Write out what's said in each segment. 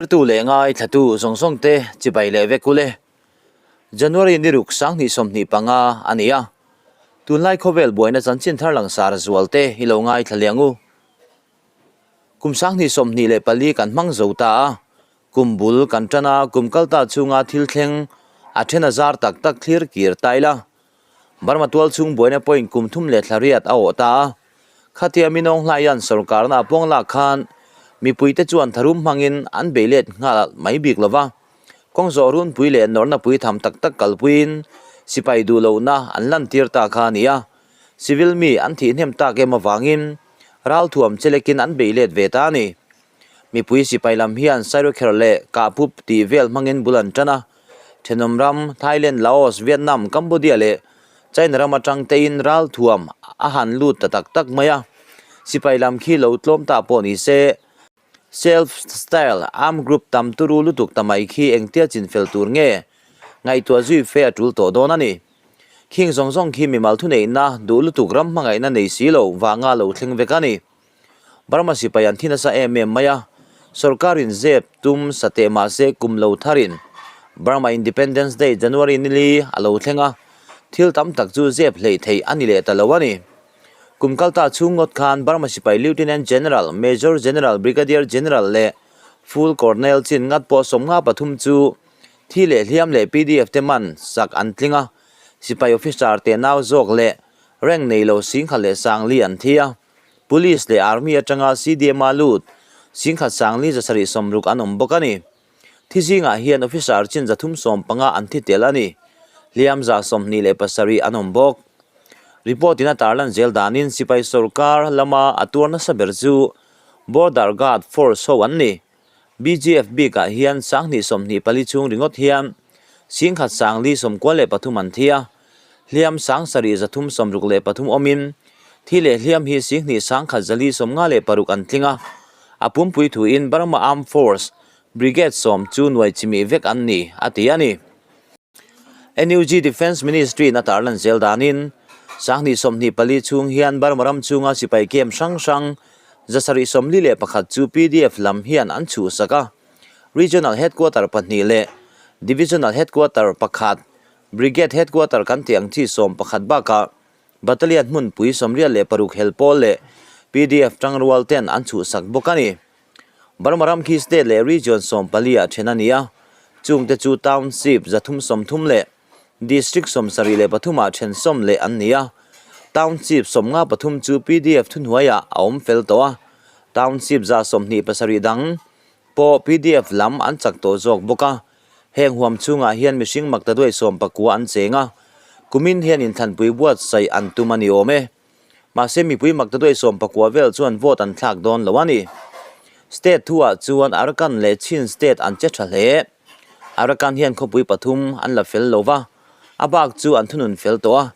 Hrtu leh ngaithlatu zawng zawng te chibai leh vek ule. January ni ruk 2025 a ni a. Tunlai khawvel buaina chanchin thar langsar zual te hi lo ngaithla liang u. Kum 2024 kan hmang zo ta a, kum bul kan tan a, kum kal ta chhunga thil thleng a then a zar tak tak thlir kir ta ila. Burma tual chhung buaina pawhin kum thum leh thla riat a awh ta a. Khatia Minawng Hlaian sorkarna a pawng lak khan mipuite chuan tharum hmangin an bei let nghal mai bik lo va. Kawng zawh runpui leh nawrhna pui tham tak tak kalpuiin sipai duh lohna an lantir ta kha a ni a. Civil mi an thih hnem tak em avangin ralthuam chelekin an bei let ve ta a ni. Mipui sipai lam hian Sairukher leh Kahpup tih vel hmangin bul an tan a. Thenawm ram, Thailand, Laos, Vietnam, Cambodia leh China ram atang tein ralthuam a han lut ta tak tak mai a. Sipai lam khi lo tlawm ta pawh ni se, self-style armed group tam turu lutuk ta mai khi engtia chinfel tur nge ngaihtuah zui fe a tul tawh dawn a ni. Khing zawng zawng khi mimal thuneihna duh lutuk ram hmangaihna nei si lo vanga lo thleng vek a ni. Burma sipai an thi nasa em em mai a, sorkarin zep tum sa teh mah se kum lo tharin Burma Independence Day January nili a lo thleng a, thil tam tak chu zep hleih theih a ni leh ta lo a ni. Kum kalta chhung ngawt khan Burma sipai Lieutenant General, Major General, Brigadier General leh Full Colonel chin ngat pawh 53 chu thi leh hliam leh PDF te man sak an tling a, sipai officer te nau zawk leh rank nei lo 10,040 an thi a. Police leh Army atanga CDM-a lut 10,460 an awm bawk a ni. Thi zingah hian officer chin 315 an thi tel a ni. Hliam 27 an awm bawk. Report-in a tarlan zel danin sipai sorkar lama a tuar nasa ber chu Border Guard Force ho an ni. BGF bikah hian 2024 chhung ringawt hian 10,493 an thi a. Hliam 7363 awmin thi leh hliam hi 21,456 an tling a, a pumpui thuin Burma Armed Force Brigade sawm chu nuai chimih vek an ni, a ti a ni. NUG Defence Ministry in a tarlan zel danin 2024 chhung hian Burma ram chhunga sipai camp hrang hrang 741 chu PDF lam hian an chhuhsak a, Regional Headquarter pahnih leh Divisional Headquarter pakhat Brigade Headquarter kan tih ang chi 11 bakah Battalion hmunpui 86 hel pawl leh PDF tangrual ten an chhuhsak bawk a ni. Burma ram khi state leh region 14 ah then a ni a, chungte chu township 330 leh district 73 ah then sawm leh an ni a. Township 53 chu PDF thuhnuaiah a awm fel tawh a, township 27 dang pawh PDF lam an chak tawh zawk bawk a. Heng huam chhungah hian mihring maktaduai 19 an cheng a, kumin hian inthlanpui buatsaih an tum a ni awm e. Mahse mipui maktaduai 19 vel chuan vote an thlak dawn lo a ni. State thuah chuan Arakan leh Chin state an che tha hle. Arakan hian khawpui pathum an la fel lo va, a bak chu an thunun fel tawh a.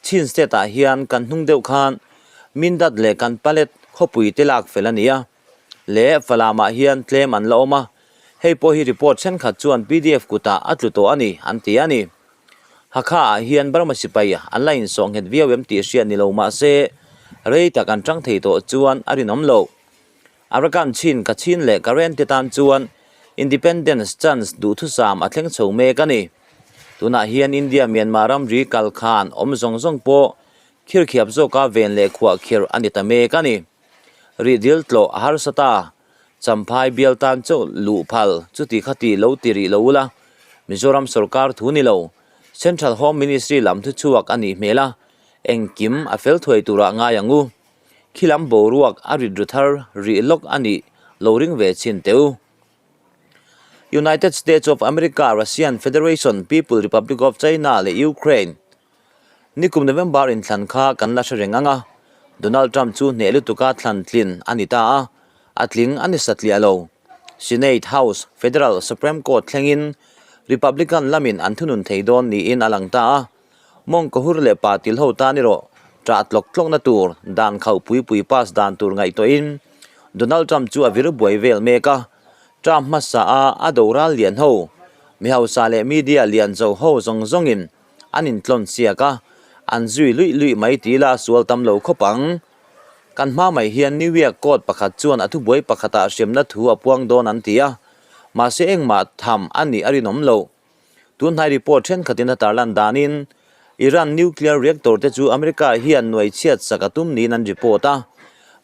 Chin state ah hian kan hnung deuh khan Mindat leh Kanpalet khawpui te lak fel a ni a. Leh Falamah hian tlem an la awm a, hei pawh hi report thenkhat chuan PDF kutah a tlu tawh a ni an ti a ni. Hakha ah hian Burma sipai an la insawh nghet viau em tih hriat ni lo mah se rei tak an tang thei tawh chuan a rinawm lo. Arakan Chin, Kachin leh Karen te tan chuan Independence chance duhthusam a thleng chho mek a ni. Tunah hian India Myanmar ramri kal khan awm zawng zawng pawh khirkhiap zawka ven leh khuah khirh a ni ta mek a ni. Rihdil tlawh a harsa ta, Champhai bial tan chauh luh phal chuti kha tih lo ti rih lo ula, Mizoram sorkar thu ni lo, Central Home Ministry lam thu chhuak a nih hmel a, engkim a fel thuai turah ngai ang u. Khi lam boruak a rit ru thar rih lawk a nih lo ring ve chhin teh u. United States of America, Russian Federation, People Republic of China leh Ukraine Nikum November inthlan kha kan la hre reng ang a, Donald Trump chu hneh lutuka thlan tlin a ni ta a, a tling a ni satliah lo. Senate, House, Federal Supreme Court thlengin Republican lamin an thunun thei dawn niin a lang ta a, mawngkaw hur leh pa til ho tan erawh ṭah tlawk tlawkna tur dan khauh pui pui pass dan tur ngaihtuahin Donald Trump chu a vir buai vel mek a, Trump hmasa a a doral lian ho, mi hausa leh media lian zo ho zawng zawngin an intlawn siak a, an zui luih luih mai ti ila sual tam lo khawp ang. Kan hma mai hian New York court pakhat chuan a thubuai pakhatah hremna thu a puang dawn an ti a. Mahse engmah tham a nih a rinawm lo. Tunhnai report thenkhatin a tarlan danin Iran nuclear reactor te chu America hian nuai chhiat sak a tum niin an report a.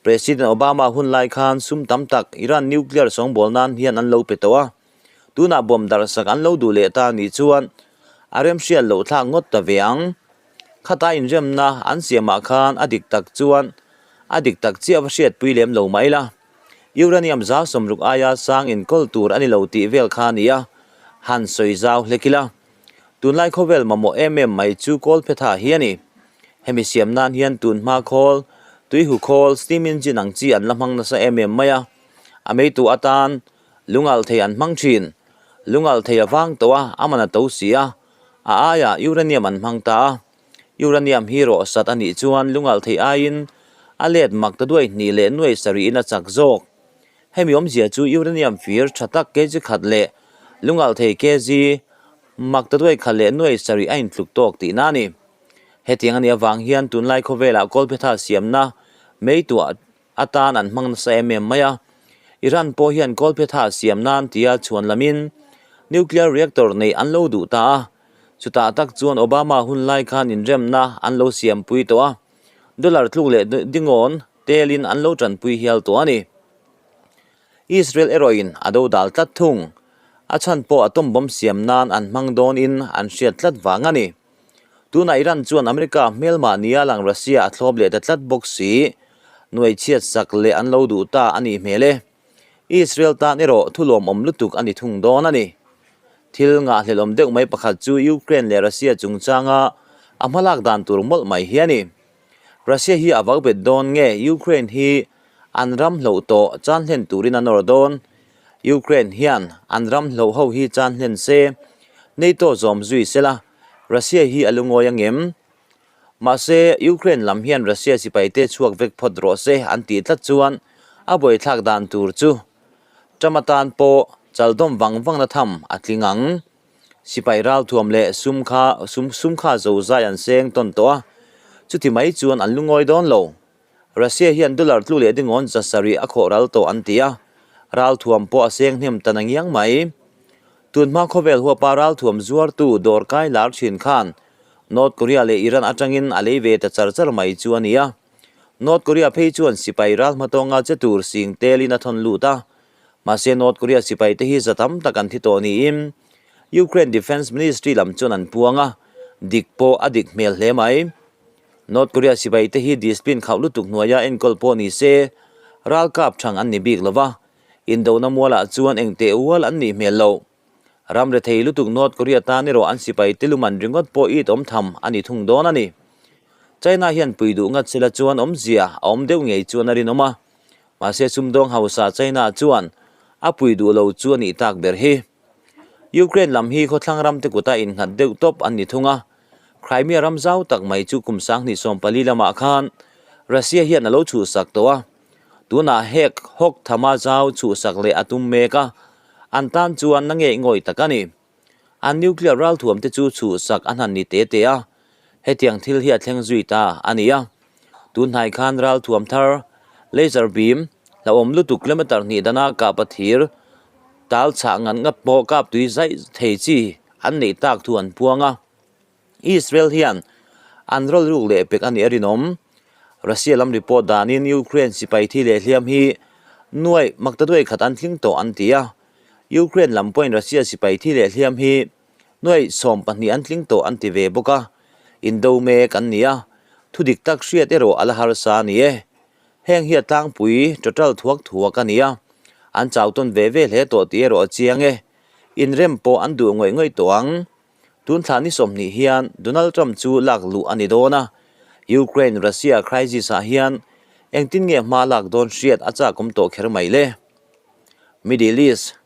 President Obama hun lai khan sum tam tak Iran nuclear sawngbawl nan hian an lo pe tawh a. Tunah bomb darh sak an lo duh leh ta nih chuan a remhriat loh thlak ngawt ta ve ang. Khata inremna an siamah khan a dik tak chuan a dik tak chiah va hriatpui lem lo mai la. Uranium 60% aia sang inkawl tur a ni lo tih vel kha a ni a, han sawi zau hlek ila. Tunlai khawvel mamawh em em mai chu kawlphetha hi a ni. Hemi siam nan hian tunhma khawl, tuihu khawl, steam engine ang chi an la hmang nasa em em mai a. A meitu atan lungalh thei an hmang thin. Lungalh thei a vang tawh a, a man a to si a. A aiah uranium an hmang ta a. Uranium hi rawh sat a nih chuan lungalh theih aiin a let mak ta duai hnih leh nuai sarih in a chak zawk. Hemi awmzia chu uranium fir tha tak kg khat leh lungalh thei kg mak ta duai khat leh nuai sarih a intluk tawk tihna a ni. Hetiang a nih avang hian tunlai khawvelah kawlphetha siamna mei tuah atan an hmang nasa em em mai a. Iran pawh hian kawlphetha siam nan tia chhuan lamin nuclear reactor neih an lo duh ta a. Chutah tak chuan Obama hun lai khan inremna an lo siampui tawh a, dollar tluk leh dingawn telin an lo tanpui hial tawh a ni. Israel erawhin a do dal tlat thung. A chhan pawh atom bomb siam nan an hmang dawnin an hriat tlat vang a ni. Tunah Iran chuan America hmelmah nia lang Russia a thlawp leh ta tlat bawk si. Nuai chhiat sak leh an lo duh ta a nih hmel e. Israel tan erawh thu lawmawm lutuk a ni thung dawn a ni. Thil ngahhlelawm deuh mai pakhat chu Ukraine leh Russia chungchanga a hmalak dan tur mawlh mai hi a ni. Russia hi a vau bet dawn nge Ukraine hi an ram hloh tawh chan hlen turin a nawr dawn? Ukraine hian an ram hloh ho hi chan hlen se, NATO zawm zui sela, Russia hi a lungawi ang em? Mahse, Ukraine lam hian Russia sipaite chhuak vek phawt rawh se an tih tlat chuan a buaithlak dan tur chu Trump atan pawh chaldawm vang vangna tham a tling ang. Sipai ralthuam leh sum kha sum kha zozai an seng tawn tawh a, chuti mai chuan an lungawi dawn lo. Russia hian dollar tlu leh dingawn 700 a khawh ral tawh an ti a, ralthuam pawh a seng hnem ta nangiang mai. Tunhma khawvel huapa ralthuam zuartu dawr kai lar thin khan North Korea leh Iran atangin a lei ve ta char char mai chu a ni a. North Korea phei chuan sipai ral hmatawnga che tur sing telin a thawn lut a. Mahse North Korea sipai te hi za tam tak an thi tawh niin Ukraine Defence Ministry lam chuan an puang a, dik pawh a dik hmel hle mai. North Korea sipai te hi discipline khauh lutuk hnuaia enkawl pawh ni se, ralkap thang an ni bik lo va, indona mualah chuan engteh ual an nih hmel lo. Ram rethei lutuk North Korea tan erawh an sipai te luman ringawt pawh it awm tham a ni thung dawn a ni. China hian pui duh ngat sela chuan awmzia a awm deuh ngei chuan a rinawm a, mahse sumdawng hausa China chuan a pui duh lo chu a nih tak ber hi. Ukraine lam hi khawthlang ramte kuta innghat deuh tawp an ni thung a, Crimea ram zau tak mai chu kum 2014 lamah khan Russia hian a lo chhuhsak tawh a, tunah hek hawk thama zau chhuhsak leh a tum mek a, an tan chuan na ngei ngawih tak a ni. An nuclear ralthuam te chu chhuhsak a hnan ni te te a, hetiang thil hi a thleng zui ta a ni a. Tunhnai khan ralthuam thar, laser beam, hlauhawm lutuk kilometer hnih dana kah pathir tal chhah ngat ngat pawh kap tui zaih thei chi an neih tak thu an puang a. Israel hian an rawl ruk leh pek a nih a rinawm. Russia lam report danin Ukraine sipai thi leh hliam hi nuaih maktaduai khat an tling tawh an ti a. Ukraine lam pawhin Russia sipai thi leh hliam hi nuaih 12 an tling tawh an ti ve bawk a. Indo mek an ni a, thudik tak hriat erawh a la harsa a ni e. Heng hi a tlangpui total thuak thuak a ni a, an chau tawn ve ve hle tawh tih erawh a chiang e. Inrem pawh an duh ngawih ngawih tawh ang. Tun thla ni 20 hian Donald Trump chu lak luh a ni dawn a, Ukraine-Russia crisis-ah hian engtin nge hma lak dawn hriat a chakawm tawh kher mai le. Middle East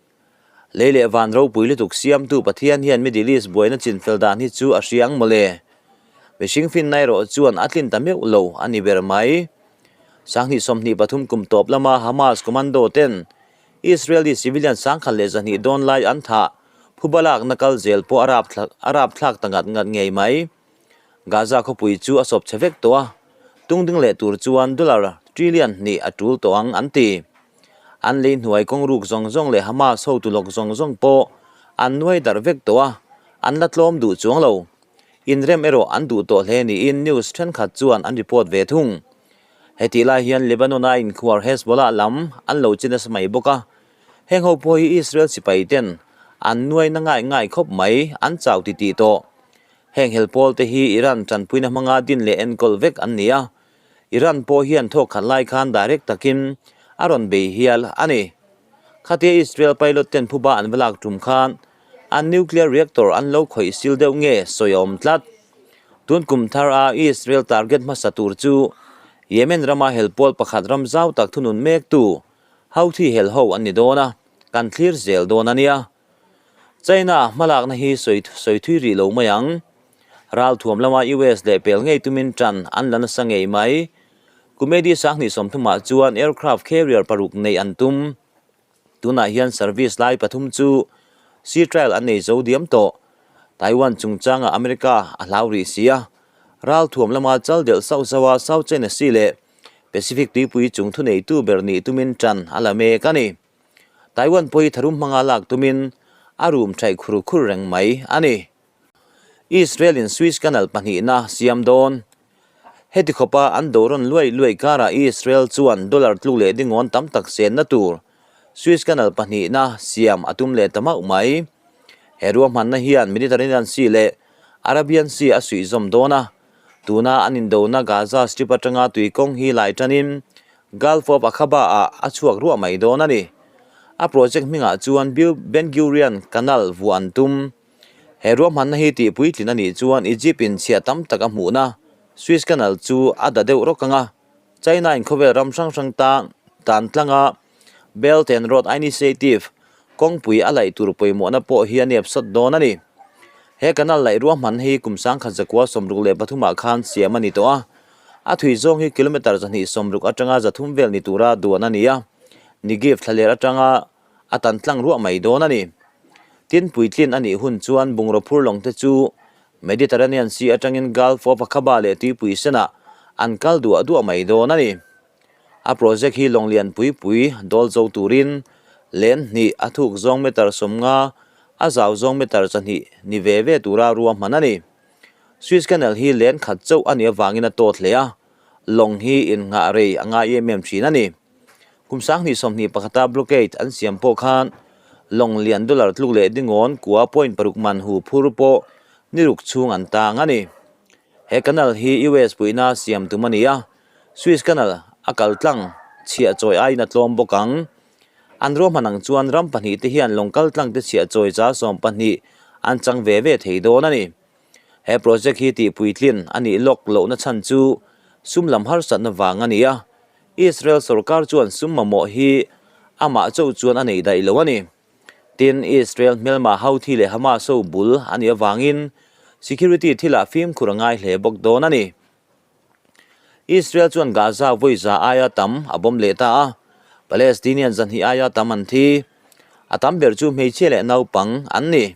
Lei leh van ropui lutuk siamtu Pathian hian Middle East buaina chinfel dan hi chu a hria ang mawle. Mihring finna erawh chuan a tlin ta meuh lo a ni ber mai. 2023 kum tawp lama Hamas commando ten Israeli civilian 1,200 dawn lai an thah phuba lakna kal zel pawh a rapthlak ta ngat ngat ngei mai. Gaza khawpui chu a sawp chhe vek tawh a, tungding leh tur chuan dollar trillion hnih a tul tawh ang an ti. An lei hnuai kawng ruk zawng zawng leh Hamas hotu lawk zawng zawng pawh an nuai darh vek tawh a, an la tlawm duh chuang lo. Inrem erawh an duh tawh hle niin news thenkhat chuan an report ve thung. Hetih lai hian Lebanon-a inkhuar Hezbollah lam an lo che nasa mai bawk a, heng ho pawh hi Israel sipai ten an nuai na ngai ngai khawp mai an chau ti tih tawh. Heng hel pawl te hi Iran tanpuina hmanga din leh enkawl vek an ni a, Iran pawh hian thawk khat lai khan direct takin a rawn bei hial a ni. Khatia Israel pilot ten phuba an va lak tum khan an nuclear reactor an lo khawih sil deuh nge sawi a awm tlat. Tun kum thar a Israel target hmasa tur chu Yemen rama hel pawl pakhat ram zau tak thunun mek tu Houthi hel ho an ni dawn a, kan thlir zel dawn a nia. China hmalakna hi sawi sawi thui rih lo mai ang. Ralthuam lama US leh pel ngei tumin tan an la nasa ngei mai. Kumedi sanghnih sawmthumah chuan aircraft carrier paruk neih an tum. Tunah hian service lai pathum chu sea trial an nei zo diam tawh. Taiwan chungchangah America a hlau rih si a, ralthuam lama chal delh sauh sauh a South China Sea leh Pacific tuipui chung thuneitu ber nih tumin tan a la mek a ni. Taiwan pawh hi tharum hmanga lak tumin a rum thaih khur khur reng mai a ni. Israel in Suez Canal pahnihna siam dawn. Heti khawpa an do rawn luai luai karah Israel chuan dollar tluk leh dingawn tam tak senna tur Suez Canal pahnihna siam a tum leh ta mauh mai. He ruahmanna hian Mediterranean Sea leh Arabian Sea a suih zawm dawn a, tuna an indona Gaza Strip atanga tui kawng hi lai tanin Gulf of Aqaba-ah a chhuak ruah mai dawn a ni. A project hmingah chuan Ben Gurion Canal vuah an tum. He ruahmanna hi tihpuitlin a nih chuan Egypt in chhiah tam tak a hmuhna Suez Canal chu a da deuh rawk ang a, China in khawvel ram hrang hrang tan tan tlanga Belt and Road Initiative kawngpui a laih tur pawimawhna pawh hi a nep sawt dawn a ni. He canal laih ruahman hi kum sangkhat zakua 63 ah khan siam a ni tawh a, a thui zawng hi kilometre 260 atanga 300 vel ni tura duan a ni a, Negev thlaler atanga a tan tlang ruah mai dawn a ni. Tin puitlin a nih hun chuan bungraw phur lawng te chu Mediterranean Sea atangin Gulf of Aqaba leh tuipui senah an kal duah duah mai dawn a ni. A project hi lawng lian pui pui dawl zo turin len hnih a thuk zawng meter 50, a zau zawng meter 2 ni ve ve tura ruahman a ni. Suez Canal hi len khat chauh a nih avangin a tawt hle a, lawng hi innghah rei a ngai em em thin a ni. Kum 2021a blockade an siam pawh khan lawng lian dollar tluk leh dingawn kua point paruk man hu phur pawh ni ruk chhung an tang a ni. He canal hi US puihna siam tum a ni a, Suez Canal a kal tlang chhiah chawi aiin a tlawm bawk ang. An ruahman ang chuan ram pahnih te hian lawng kal tlang te chhiah chawi za 12 an chang ve ve thei dawn a ni. He project hi tihpuitlin a nih lawk lohna chhan chu sum lam harsatna vang a ni a, Israel sorkar chuan sum mamawh hi amah chauh chuan a nei daih lo a ni. Tin, Israel hmelma Houthi leh Hamas ho bul a nih avangin security thilah fimkhur a ngai hle bawk dawn a ni. Israel chuan Gaza vawi za aia tam a bawm leh ta a, Palestinian 200 aia tam an thi. A tam ber chu hmeichhia leh naupang an ni.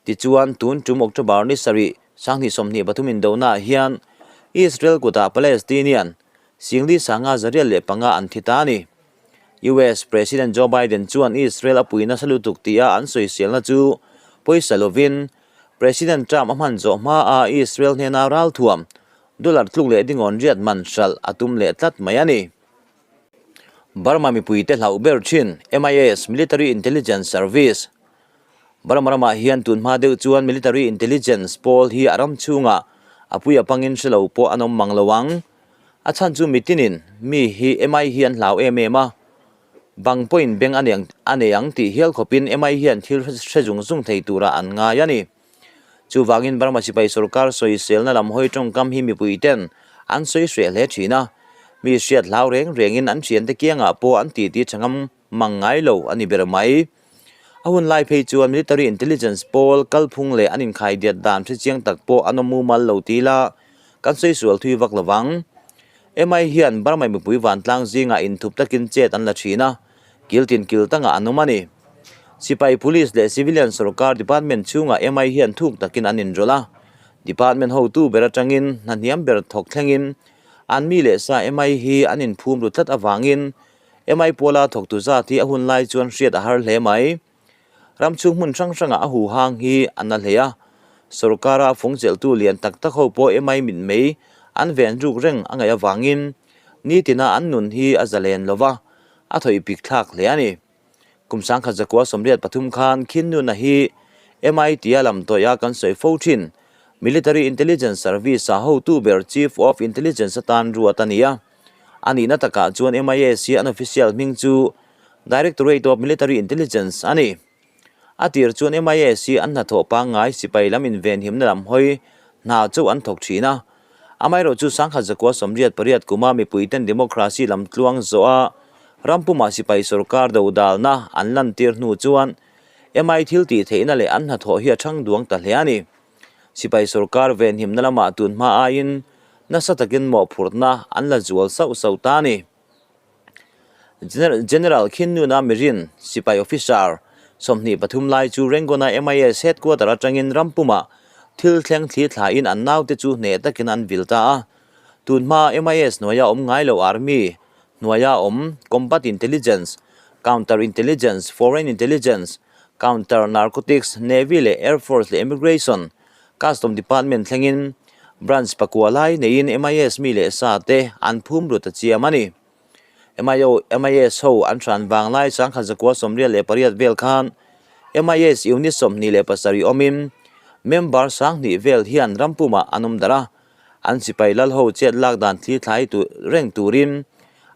Tichuan, tun tum October ni 7, 2023 indonaah hian Israel kutah Palestinian 4,505 an thi ta a ni. US President Joe Biden chuan Israel a pui nasa lutuk tia an sawiselna chu pawisa lovin President Trump a hman zawh hmaa Israel hnena ralthuam dollar tluk leh dingawn riat man hralh a tum leh tlat mai a ni. Burma mipuite hlauh ber thin MIS, Military Intelligence Service, Burma ramah hian tun hma deuh chuan Military Intelligence pawl hi a ram chhungah a pui a pangin hre lo pawh an awm mang lo ang. A chhan chu mitinin mi hi MI hi an hlau em em a. Bang pawhin beng a nei ang tih hial khawpin MI hian thil hre zung zung thei tura an ngai a ni. Chuvangin Burma sipai sorkar sawiselna lam hawi tawngkam hi mipui ten an sawi hreh hle thin a, mi hriat hlau reng rengin an thiante kiangah pawh an titi tha ngam mang ngai lo a ni ber mai. A hun lai phei chuan Military Intelligence pawl kalphung leh an inkhaidiat dan hre chiang tak pawh an awm mumal lo ti ila kan sawi sual thui vak lovang. MI hian Burma mipui vantlang zingah inthup takin chet an la thin a, kil tin kil tangah an awm a ni. Sipai, Police leh Civilian sorkar department chhungah MI hian thuk takin an inrawlh a, department hotu ber atangin hna hniam ber thawk thlengin an mi leh sa MI hi an inphum ru tlat avangin MI Puala thawktu zat hi a hun lai chuan hriat a har hle mai. Ram chhung hmun hrang hrangah a huhang hi a na hle a, sorkara fungchelhtu lian tak tak ho pawh MI mitmei an ven ruk reng a ngaih avangin nitina an nun hi a zalen lo va, a thawih pik thlak hle a ni. Kum sangkhat zakua 83 khan Khin Nuna hi MI tia lam tawih a kan sawi fo thin. Military Intelligence Service-a hotu ber Chief of Intelligence atan ruat a ni a. A nihna takah chuan MIS hi an official hming chu Directorate of Military Intelligence a ni. A tir chuan MIS hi an hnathawh pangngai sipai lam invenhimna lam hawi hna chauh an thawk thin a. Amaherawhchu 1988 kuma mipuiten democracy lam tluang zawha rampuma sipai sorkar dodalna an lantir hnu chuan MI thil tih theihna leh an hnathawh hi a chhang duang ta hle a ni. Sipai sorkar venhimna lamah tun hma aiin nasa takin mawhphurhna an la zual sauh sauh ta a ni. General Khin Nuna Mirin, sipai officer, 23 lai chu Rangoon-a MIS headquarter atangin ram pumah thil thleng thli thlain an naute chu hneh takin an vil ta a. Tun hma MIS hnuaia awm ngai lo Army hnuaia awm Combat Intelligence, Counter Intelligence, Foreign Intelligence, Counter Narcotics, Navy leh Air Force leh Immigration, Custom Department thlengin Branch pakua lai neiin MIS mi leh sa te an phum ru ta chiam a ni. MIO, MIS ho an hran vang lai 1988 vel khan MIS unit 27 awmin member 2000 vel hian rampumah an awm darh a, an sipai lal ho chet lak dan thli thlai reng turin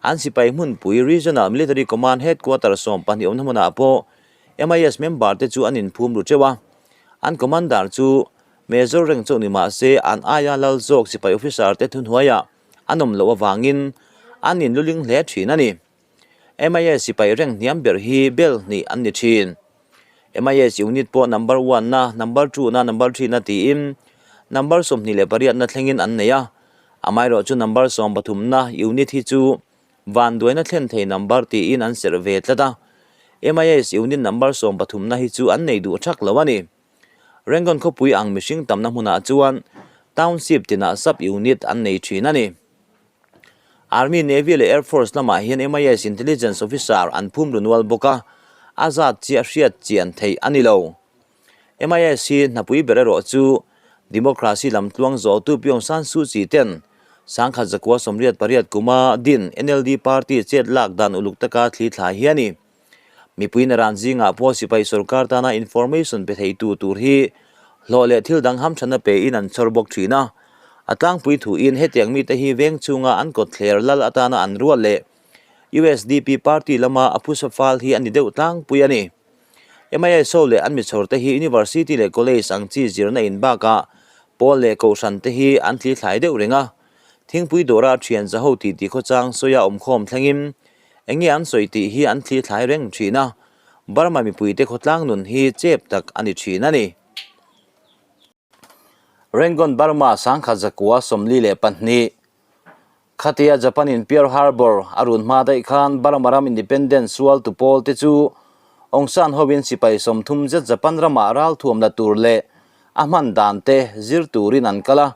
an sipai hmunpui Regional Military Command Headquarter 12 awmna hmunah pawh MIS member te chu an inphum ru teuh a. An commander chu Major reng chauh ni mah se an aia lal zawk sipai officer te thuhnuaiah an awm loh avangin an inluling hle thin a ni. MIS sipai reng hniam ber hi bel hnih an ni thin. MIS unit pawh number one na, number two na, number three na tiin number 28 na thlengin an nei a. Amaherawh chu number 13 na unit hi chu vanduaina thlen thei number tiin an serh ve tlat a. MIS unit number 13 na hi chu an nei duh thak lo a ni. Rangoon khawpui ang mihring tamna hmunah chuan township tinah sub unit an nei thin a ni. Army, Navy leh Air Force lamah hian MIS Intelligence Officer an phum ru nual bawk a, a zat chiah hriat chian theih a ni lo. MIS hi hnapui ber erawh chu Democracy lam tluang zawhtu Pyong San Suu Kyi ten 1988 kuma din NLD party chet lak dan uluk taka thli thlai hi a ni. Mipui na ran zingah pawh sipai sorkar tana information pe theitu tur hi hlawh leh thil dang hamthanna pein an chhawr bawk thin a. A tlangpui thuin hetiang mite hi veng chhunga an kawtthler lal atana an rual leh USDP party lama a phusa fal hi a ni deuh tlangpui a ni. MISO leh an michhawr te hi University leh College ang chi zirna in bakah pawl leh kohhran te hi an thli thlai deuh reng a. Thingpui dawra thian zaho titi khawchang sawia awmkhawm thlengin Enge an sawi tih hi an thli thlai reng thin a, Burma mipuite khawtlang nun hi chep tak a ni thin a ni. Rangoon Burma 1942 Khatia Japan in Pearl Harbor a run hma daih khan Burma ram independence sual tu pawl te chu Aung San hovin sipai 30 zet Japan ramah ral thuam la tur leh a hman dan te zir turin an kal a.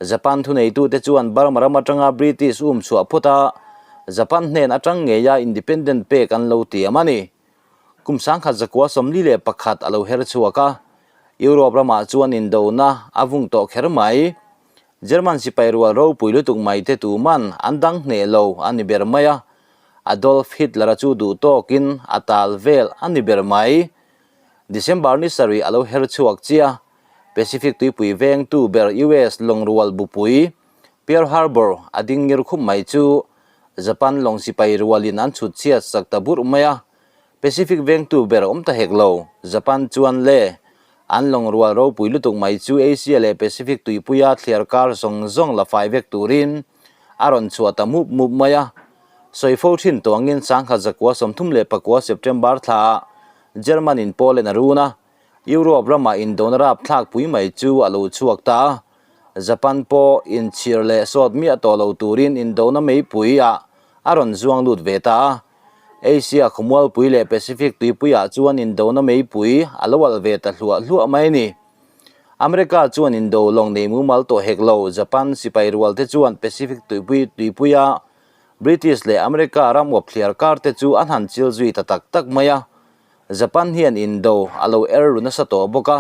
Japan thuneitute chuan Burma ram atanga British um chhuah phawt a, Japan hnen atang ngeia independent pek an lo tiam a ni. Kum 1941 a lo her chhuak a, Europe ramah chuan indona a vung tawh kher mai. German sipai rual ropui lutuk mai te tuman an dang hneh lo a ni ber mai a, Adolf Hitler-a chu duh tawkin a tal vel a ni ber mai. December ni sarih a lo her chhuak chiah. Pacific tuipui vengtu ber US lawngrual bupui Pearl Harbor a ding ngir khup mai chu Japan lawng sipai rualin an chhut chhiat sak ta burh mai a. Pacific vengtu ber awm ta hek lo, Japan chuan le an lawngrual ropui lutuk mai chu Asia leh Pacific tuipuia thliar kar zawng zawng la fai vek turin a rawn chhuah ta mup mup mai a. Sawi fo thin tuangin 1939 September thlaah German in Poland a run a. Europe ramah indona rapthlak pui mai chu a lo chhuak ta a, Japan pawh inchhir leh sawt miah tawh lo turin indona meipui ah a rawn zuang lut ve ta a. Asia khawmualpui leh Pacific tuipuiah chuan indona meipui a lo alh ve ta hluah hluah mai a ni. America chuan indo lawng nei mumal tawh hek lo, Japan sipai rual te chuan Pacific tuipui tuipuia. British leh America ram uap thliar kar te chu an han chil zui ta tak tak mai a. Japan hian indo a lo er ru nasa tawh bawk a,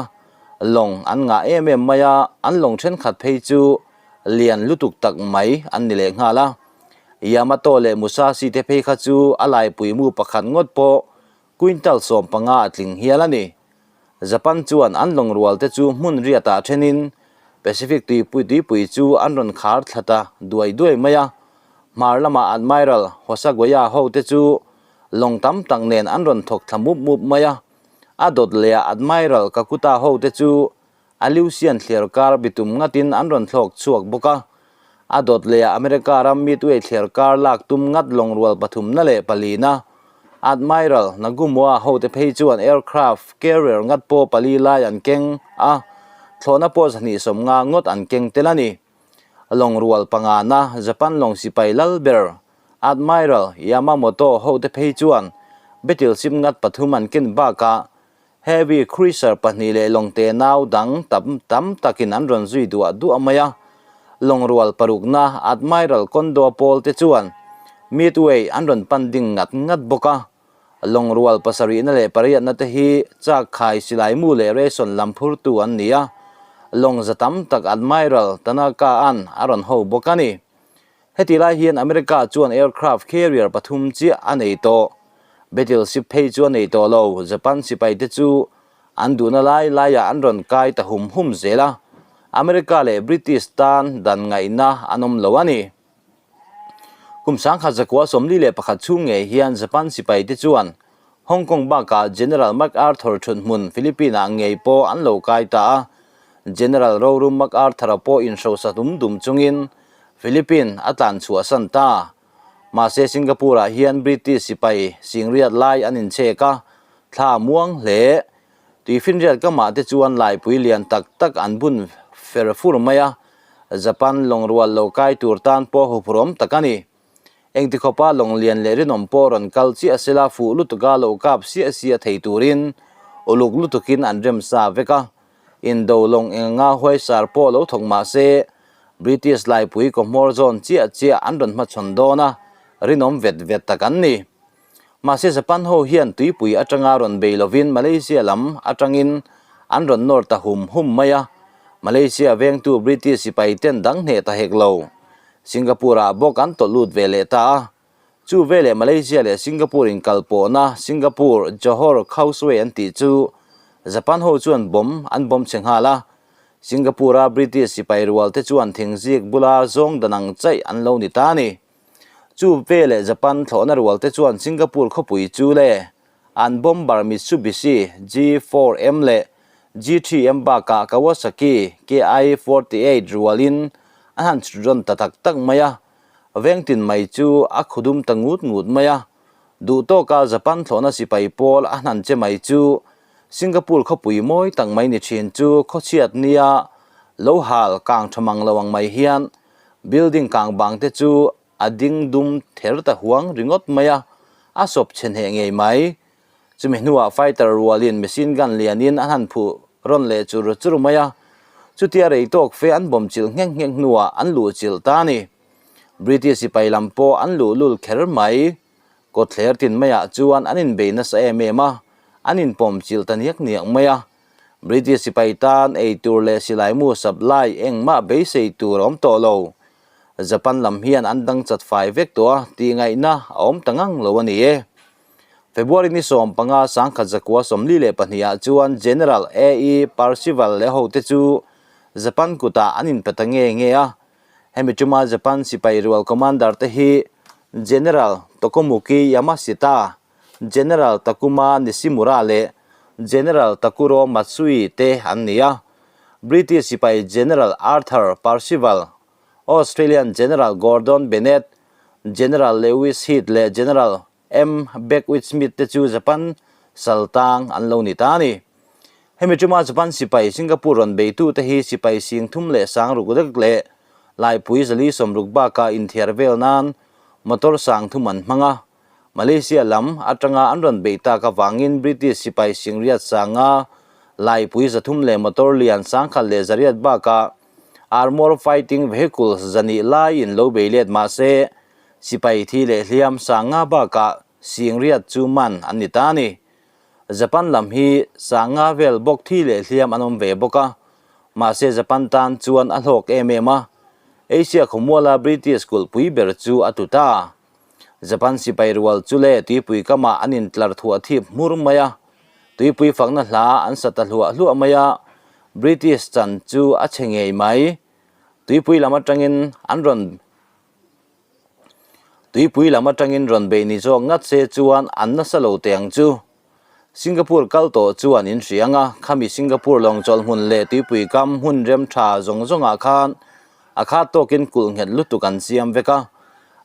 lawng an ngah em em mai a, an lawng thenkhat phei chu lian lutuk tak mai an ni leh nghal a. Yamato leh Musashi te phei kha chu a laipui mu pakhat ngawt pawh quintal 15 a tling hial a ni. Japan chuan an lawng rual te chu hmun riatah thenin Pacific tuipui tuipui chu an rawn khar thla ta duai duai mai a. Hmar lama Admiral Hosagoya ho te chu lawng tam tak nen an rawn thawk thla mup mup mai a. A dawt lehah Admiral Kakuta ho te chu Aleutian thliar kar bitum ngatin an rawn thlawk chhuak bawk a. A dawt lehah America ram Midway thliar kar lak tum ngat lawng rual pathumna leh palina Admiral Nagumo-a hote phei chuan aircraft carrier ngat pawh pali lai an keng a, thlawhna pawh 250 ngawt an keng tel a ni. Lawng rual pangana Japan lawng sipai lal ber Admiral Yamamoto hote phei chuan battleship ngat pathum an ken bakah Heavy cruiser pahnih leh lawng te nau dang tam tam takin an rawn zui duah duah mai a. Lawng rual parukna Admiral Kondo pawl te chuan Midway an rawn pan ding ngat ngat bawk a. Lawng rual pasarihna leh pariatna te hi chak khai silai mu leh ration lam phurtu an ni a. Lawng za tam tak Admiral Tanaka-a'n a rawn ho bawk a ni. Heti lai hian America chuan aircraft carrier pathum chiah a nei tawh. Battleship phei chu a nei tawh lo. Japan sipai te chu an duhna lai laiah an rawn kai ta hum hum zel a. America leh British tan dan ngaihna an awm lo a ni. Kum 1941 chhung ngei hian Japan sipai te chuan Hong Kong bakah General MacArthur thuthmun Philippine-ah ngei pawh an lo kai ta a. General rorum MacArthur-a pawh inhrosa dum dum chungin Philippine a tlan chhuahsan ta. Mahse Singapore-ah hian British sipai singriat lai an inchhek a, thla a muang hle. Tuifinriat kamah te chuan laipui lian tak tak an bun fer fur mai a, Japan lawng rual lo kai tur tan pawh huphurhawm tak a ni. Engti khawpa lawng lian leh rinawm pawh rawn kal chiah sela fuh lutuka lo kap siah siah thei turin uluk lutukin an rem sa vek a. Indo lawng enga huaisar pawh lo thawk mah se British laipui kawhmawr zawn chiah chiah an rawn hmachhawn dawn a, rinawm vet vet tak an ni. Mahse Japan ho hian tuipui atanga rawn bei lovin Malaysia lam atangin an rawn nawr ta hum hum mai a, Malaysia vengtu British sipai ten dang hneh ta hek lo. Singapore-ah bawk an tawlh lut ve leh ta a. Chu veleh Malaysia leh Singapore inkal pawhna Singapore Johor Causeway an tih chu Japan ho chuan bomb an bomb chhe nghal a. Singapore-a British sipai rual te chuan thingzik bula zawng dan ang chaih an lo ni ta a ni. Chu veleh Japan thlawhna rual te chuan Singapore khawpui chu le An bomber Mitsubishi G4M leh G3M bakah Kawasaki KI-48 rualin an han chhut rawn ta tak tak mai a, vengtin mai chu a khudum ta ngut ngut mai a. Duh tawka Japan thlawhna sipai pawl a hnan che mai chu Singapore khawpui mawi tak mai ni thin chu khawchhiat nia lo hal kang tha mang lo ang mai hian building kang bang te chu A ding dum ther ta huang ringawt mai a, a sawp chhe hneh ngei mai. Chumi hnuah fighter rualin machine gun lianin an han phuh rawn leh chur chur mai a, chutia rei tawk fe an bawm chilh nghek nghek hnuah an luh chilh ta a ni. British sipai lam pawh an luh lul kher mai. Kawtthler tin maiah chuan an inbei nasa em em a, an inpawm chilh ta niak niak mai a. British sipai tan ei tur leh silaimu supply engmah beisei tur a awm tawh lo. Japan lam hian an dang chat fai vek tawh a tih ngaihna a awm ta ngang lo a ni e. February ni 15 1942 ah chuan General A E Percival leh hote chu Japan kutah an inpe ta nge nge a. Hemi tuma Japan sipai rual commander te hi General Tokomuki Yamashita, General Takuma Nishimura leh General Takuro Matsui te an ni a. British sipai General Arthur Percival, Australian General Gordon Bennett, General Lewis Heath leh General M. Beckwith Smith te chu Japan sal tang an lo ni ta a ni. Hemi tuma Japan sipai Singapore rawn beitute hi sipai 36,000 dek leh laipui 460 bakah inthiar vel nan motor 3000 an hmang a. Malaysia lam atanga an rawn beih tak avangin British sipai 8,500 laipui 300 leh motor lian 1,100 bakah armour fighting vehicles 200 laiin lo bei let mah se Sipai thi leh hliam sanga bakah singriat chu man an ni ta a ni. Japan lam hi sanga vel bawk thi leh hliam an awm ve bawk a, mahse Japan tan chuan a hlawk em em a. Asia khawmuala British kulhpui ber chu a tlu ta. Japan sipai rual chu le tuipui kamah an intlar thuah thip hmur mai a, tuipui fakna hla an sa ta hluah hluah mai a, British chan chu a chhe ngei mai. Tuipui lam atangin an rawn Tuipui lam atangin rawn bei ni zawk ngat se chuan an nasa lo teh ang chu. Singapore kal tawh chuan in hria ang a, khami Singapore lawng chawlh hmun leh tuipui kam hmun rem tha zawng zawngah khan a khat tawkin kulh nghet lutuk an siam vek a.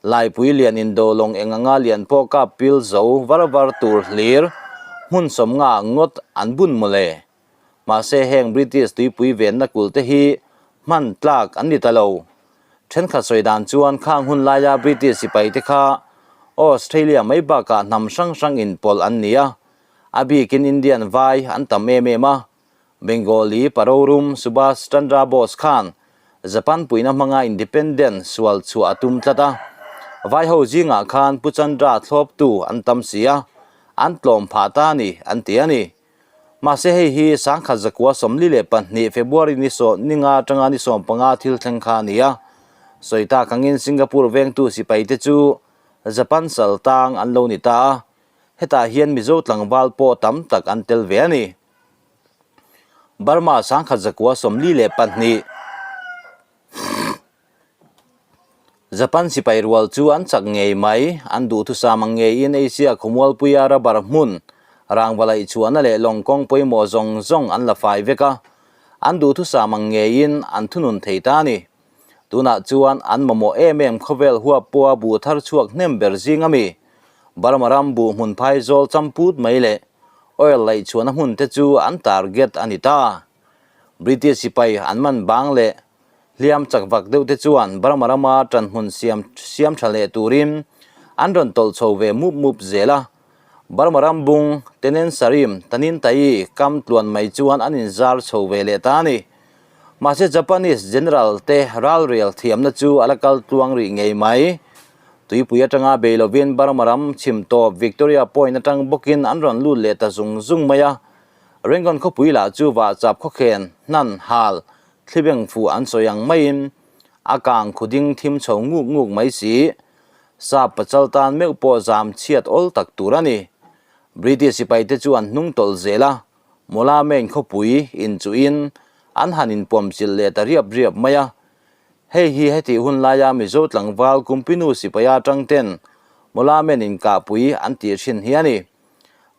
Laipui lian indo lawng eng anga lian pawh kap pil zo var var tur hlir hmun sawmnga ngawt an bun mawle. Mahse heng British tuipui venna kulh te hi hman tlak an ni ta lo. Thenkhat sawi dan chuan khang hun laia British sipai te kha Australia mai bakah hnam hrang hrang inpawlh an ni a, a bikin Indian vai an tam em em a. Bengali parorum Subhas Chandra Bose khan Japan puihna hmanga independent sual chhuah a tum tlat a. Vai ho zingah khan Pu Chandra thlawptu an tam si a, an tlawm phah ta a ni an ti a ni. Mahse hei hi sangkhat zakua 42 February ni sawh ninga atanga ni 15 thil thleng kha a ni a. Sawi tak angin Singapore vengtu sipai te chu Japan sal tang an lo ni ta a, hetah hian Mizo tlangval pawh tam tak an tel ve a ni. Burma sangkhat zakua 42. Japan sipai rual chu an chak ngei mai, an duhthusam ang ngeiin Asia khawmualpuia rubber hmun, rangva laih chhuahna leh lawng kawng pawimawh zawng zawng an la fai vek a, an duhthusam ang ngeiin an thunun thei ta a ni. Tunah chuan an mamawh em em khawvel huap pawha buh thar chhuak hnem ber zing a mi. Burma ram buh hmun phai zawl champut mai leh oil laih chhuahna hmun te chu an target a ni ta. British sipai an man bang leh Hliam chak vak deuh te chuan Burma rama ṭanhmun siam siam ṭha leh turin an rawn tawlh chho ve mup mup zel a. Burma ram bung Tenen Sarim Tanin Tai kam tluan mai chuan an inzar chho ve leh ta a ni. Mahse Japanese General te ralrel thiamna chu a la kal tluang rih ngei mai. Tuipui atanga bei lovin Burma ram chhim tawp Victoria Point atang bawkin an rawn lut leh ta zung zung mai a. Rangoon khawpui lah chu vahchap khawkhen hnan hal Thlibeng fuh an sawi ang maiin a kang khuding thim chho nguk nguk mai si. Sap pachal tan meuh pawh zam chhiat awl tak tur a ni. British sipai te chu an hnung tawlh zel a, Mawla main khawpui inchuhin an han inpuamchilh leh ta riap riap mai a. Hei hi hetih hun laia Mizo tlangval Kumpinu sipaia atang ten Mawla main inkahpui an tih thin hi a ni.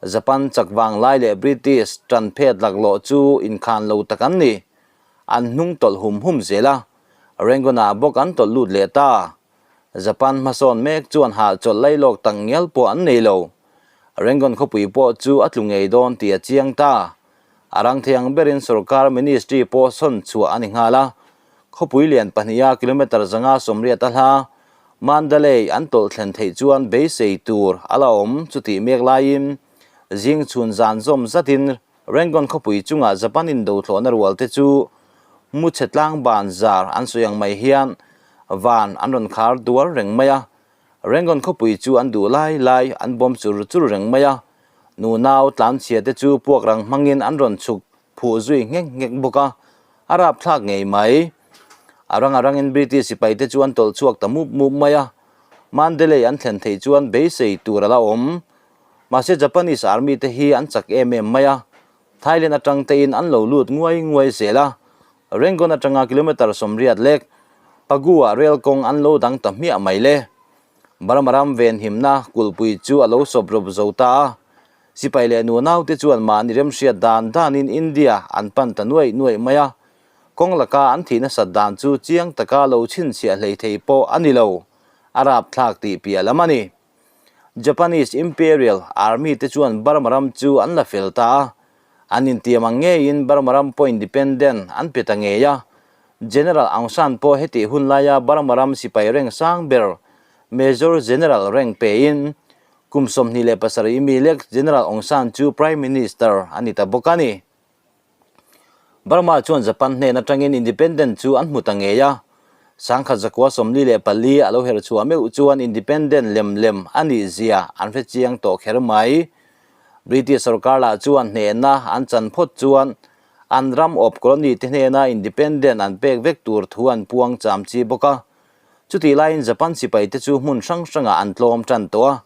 Japan chak vang lai leh British tan phet laklawh chu inkhan lo tak an ni. An hnung tawlh hum hum zel a, Rangoon-ah bawk an tawlh lut leh ta. Japan hmasawn mek chuan hahchawlh lailawk tak ngial pawh an nei lo. Rangoon khawpui pawh chu a tlu ngei dawn tih a chiang ta. A rang thei ang berin sorkar ministry pawh sawn chhuah a ni nghal a. Khawpui lian pahniha kilometre 580 a hla Mandalay an tawlh thlen theih chuan beisei tur a la awm chutih mek laiin zing chhun zan zawm zatin Rangoon khawpui chungah Japan indothlawhna rual te chu mu chhe tlang ban zar an sawi ang mai hian van an rawn khar dual reng mai a. Rangoon khawpui chu an duh lai lai an bawm chur chur reng mai a. Nu nau tlanchhia te chu puak rang hmangin an rawn chhuk phuh zui nghek nghek bawk a, a rapthlak ngei mai. A rang a rangin British sipai te chu an tawlh chhuak ta mup mup mai a, Mandalay an thlen theih chuan beisei tur a la awm. Mahse Japanese army te hi an chak em em mai a, Thailand atang tein an lo lut nguai nguai zel a, Rangoon atanga kilometre 80 lek Pagua rail kawng an lo dang ta hmiah mai le. Burma ram venhimna kulhpui chu a lo sawp rawp zo ta a, sipai leh nunaute chuan mahni remhriat dan danin India an pan ta nuaih nuaih mai a, kawng laka an thih nasat dan chu chiang taka lo chhinchhiah hlei thei pawh a ni lo, a rapthlak tih piah lam a ni. Japanese Imperial Army te chuan Burma ram chu an la fel ta a, an intiam ang ngeiin Burma ram pawh independent an pe ta ngei a, General Aung San pawh hetih hun laia Burma ram sipai reng sang ber Major General reng pein kum 27 mi lek General Aung San chu Prime Minister a ni ta bawk a ni. Burma chuan Japan hnen atangin independent chu an hmu ta ngei a. 1944 a lo her chhuah meuh chuan independent lem lem a nih zia an hre chiang tawh kher mai. British sorkar lah chuan hnehna an chan phawt chuan an ram awp colony te hnena independent an pek vek tur thu an puang cham chi bawk a. Chutih laiin Japan sipai te chu hmun hrang hrangah an tlawm tan tawh a.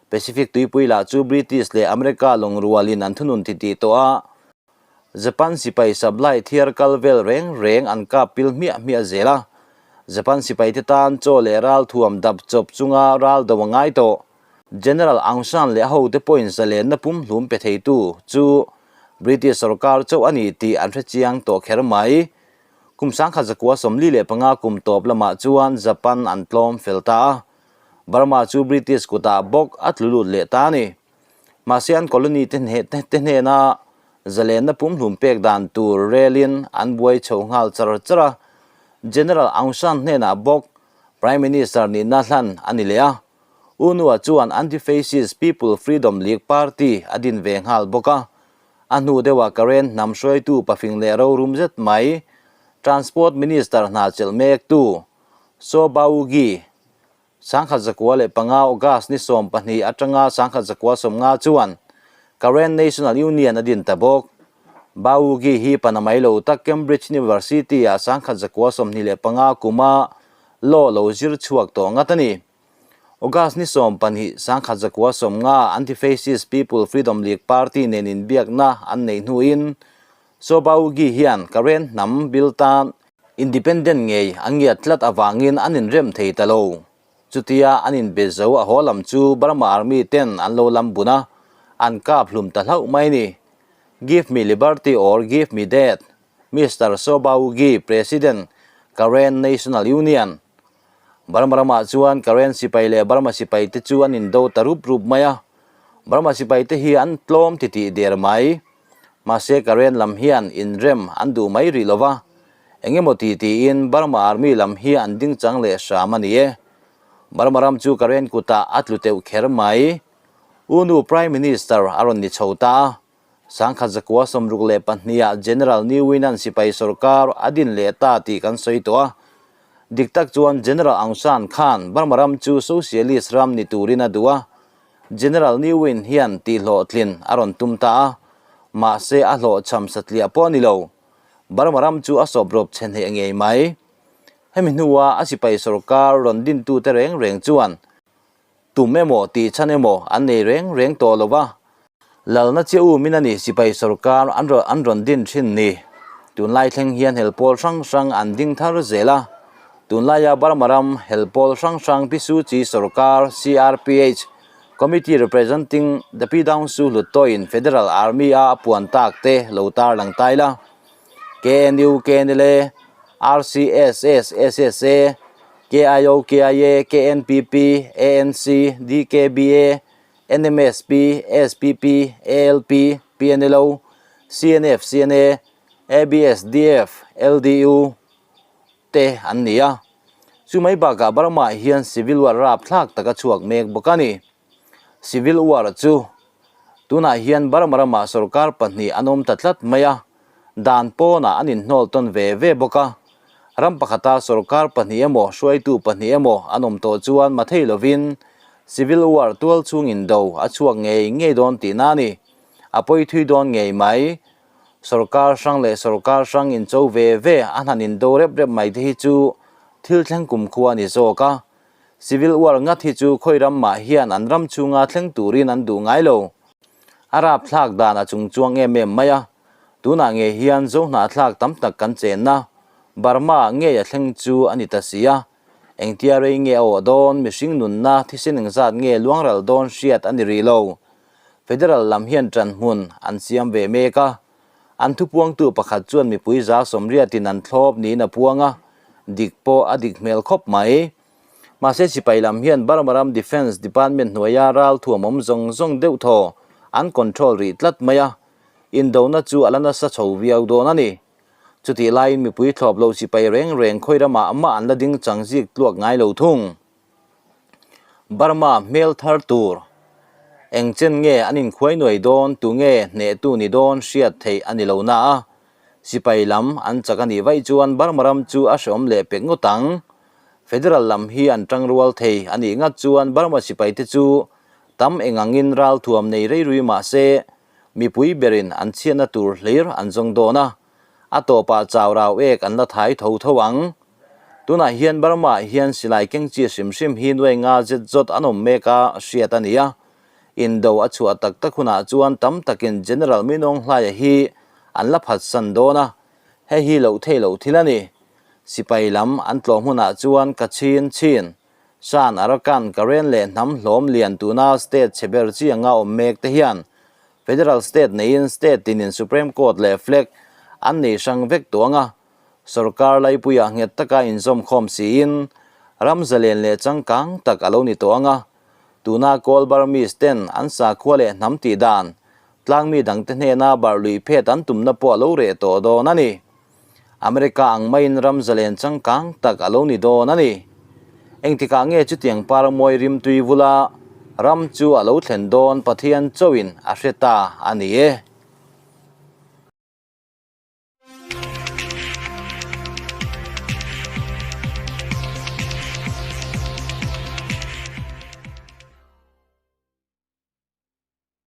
Pacific tuipui lah chu British leh America lawngrualin an thunun titih tawh a. Japan sipai supply thiar kal vel reng reng an kap pil hmiah hmiah zel a. Japan sipai te tan chaw leh ral thuam dap chawp chunga ral do a ngai tawh. General Aung San leh a hote pawhin zalenna pumhlum pe theitu chu British sorkar chauh a ni tih an hre chiang tawh kher mai. Kum 1945 kum tawp lamah chuan Japan an tlawm fel ta a. Burma chu British kutah bawk a tlu lut leh ta a ni. Mahse an colony te te hnena zalenna pumhlum pek dan tur relin an buai chho nghal char char a. General Aung San hnenah bawk Prime Minister nihna hlan a ni leh a. U Nua chuan Anti-Fascist People Freedom League Party a din ve nghal bawk a. A hnu deuhah Karen hnam hruaitu pafing leh rorum zet mai Transport Minister hna chelh mektu Saw Ba U Gyi 1915 August ni 12 atanga 1950 chuan Karen National Union a din ta bawk. Ba U Gyi hi panamai lo tak Cambridge University-ah 1925 kuma law lo zir chhuak tawh ngat a ni. August ni 12 1950 Anti-Fascist People Freedom League Party nen inbiakna an neih hnuin Saw Ba U Gyi hian Karen hnam bil tan Independent ngei a ngiat tlat avangin an inrem thei ta lo. Chutia an inbe zo a haw lam chu Burma Army ten an lo lam bun a, an kap hlum ta hlauh mai ni. Give me liberty or give me death, Mister Saw Ba U Gyi, President, Karen National Union. Burma ramah chuan Karen sipai leh Burma sipai te chu an indo ta rup rup mai a. Burma sipai te hi an tlawm titih der mai. Mahse Karen lam hian inrem an duh mai rih lo va, engemaw ti tiin Burma Army lam hi an ding chang leh hram a ni e. Burma ram chu Karen kutah a tlu teuh kher mai. U Nu Prime Minister a rawn ni chho ta a, 1962 ah General Ne Win-a'n sipai sorkar a din leh ta tih kan sawi tawh a. Dik tak chuan General Aung San khan Burma ram chu Socialist ram ni turin a duh a, General Ne Win hian tihhlawhtlin a rawn tum ta a, mahse a hlawhchham satliah pawh a ni lo. Burma ram chu a sawp rawp chhe hneh ngei mai. Hemi hnua a sipai sorkar rawn dintute reng reng chuan tum emaw tihchhan emaw an nei reng reng tawh lo va, Lalna chiah umin a ni sipai sorkar an rawn an rawn din thin ni. Tunlai thleng hian helpawl hrang hrang an ding thar zel a. Tunlaia Burma ram helpawl hrang hrang Pi Suu Kyi sorkar, CRPH, Committee Representing the Pyidaungsu Hluttaw-in Federal Army a a puan tak te lo tarlang tai la. KNU, KNLA, RCSS, SSA, KIO, KIA, KNPP, ANC, DKBA, NMSP, SPP, ALP, PNLO, CNF, CNA, ABSDF, LDU te an ni a. Chu mai bakah Burma hian Civil War rapthlak taka chhuak mek bawk a ni. Civil War chu tunah hian Burma ramah sorkar pahnih an awm ta tlat mai a, dan pawnah an inhnawl tawn ve ve bawk a. Ram pakhata sorkar pahnih emaw hruaitu pahnih emaw an awm tawh chuan mathei lovin Civil War tual chhung indo a chhuak ngei ngei dawn tihna a ni. A pawi thui dawn ngei mai. Sorkar hrang leh sorkar hrang incho ve ve a hnan indo rep rep mai te hi chu thil thleng kumkhua a ni zawk a. Civil War ngat hi chu khawi ram mah hian an ram chhunga thleng turin an duh ngai lo. A rapthlak dan a chung chuang em em mai a. Tunah ngei hian Zohnahthlak tam tak kan chenna Burma ngei a thleng chu a ni ta si a. Engtia rei nge a awh dawn, mihring nunna thisen engzat nge luangral dawn hriat a ni rih lo. Federal lam hian ṭanhmun an siam ve mek a. An thupuangtu pakhat chuan mipui za sawmriatin an thlawp niin a puang a, dik pawh a dik hmel khawp mai. Mahse sipai lam hian Burma ram Defence Department hnuaia ral thuam awm zawng zawng deuh thaw an control rih tlat mai a, indona chu a la nasa chho viau dawn a ni. Chutih laiin mipui thlawp lo sipai reng reng khawi ramah mah an la ding chang zik tluak ngai lo thung. Burma hmel thar tur eng chen nge an inkhuai nuai dawn, tu nge hnehtu ni dawn hriat theih a ni lo na a, sipai lam an chak a nih vaih chuan Burma ram chu a hreawm leh pek ngawt ang. Federal lam hi an tangrual thei a nih ngat chuan Burma sipaite chu tam eng angin ralthuam nei rei rui mah se mipui berin an chhiatna tur hlir an zawng dawn a, a tawpah chau rau ek an la thai tho tho ang. Tunah hian Burma-ah hian silai keng chi hrim hrim hi nuai nga zet zawt an awm mek a hriat a ni a, indo a chhuah tak tak hunah chuan tam takin General Minawng Hlaia hi an la phatsan dawn a, hei hi loh theih loh thil a ni. Sipai lam an tlawh hmunah chuan Kachin, Chin, Shan, Arakan, Karen leh hnam hlawm lian tuna state chhe ber chi anga awm mek te hian Federal state neiin state tinin Supreme Court leh flag an nei hrang vek tawh ang a, sorkar laipuiah nghet taka inzawmkhawm siin ram zalen leh changkang tak a lo ni tawh ang a, tuna Kawl Burmese ten an sakhua leh hnam tih dan tlangmi dangte hnena barh luih phet an tumna pawh a lo reh tawh dawn a ni. America ang maiin ram zalen changkang tak a lo ni dawn a ni. Engtikah nge chutiang paramawi rimtui vula ram chu a lo thlen dawn Pathian chauhin a hre ta a ni e.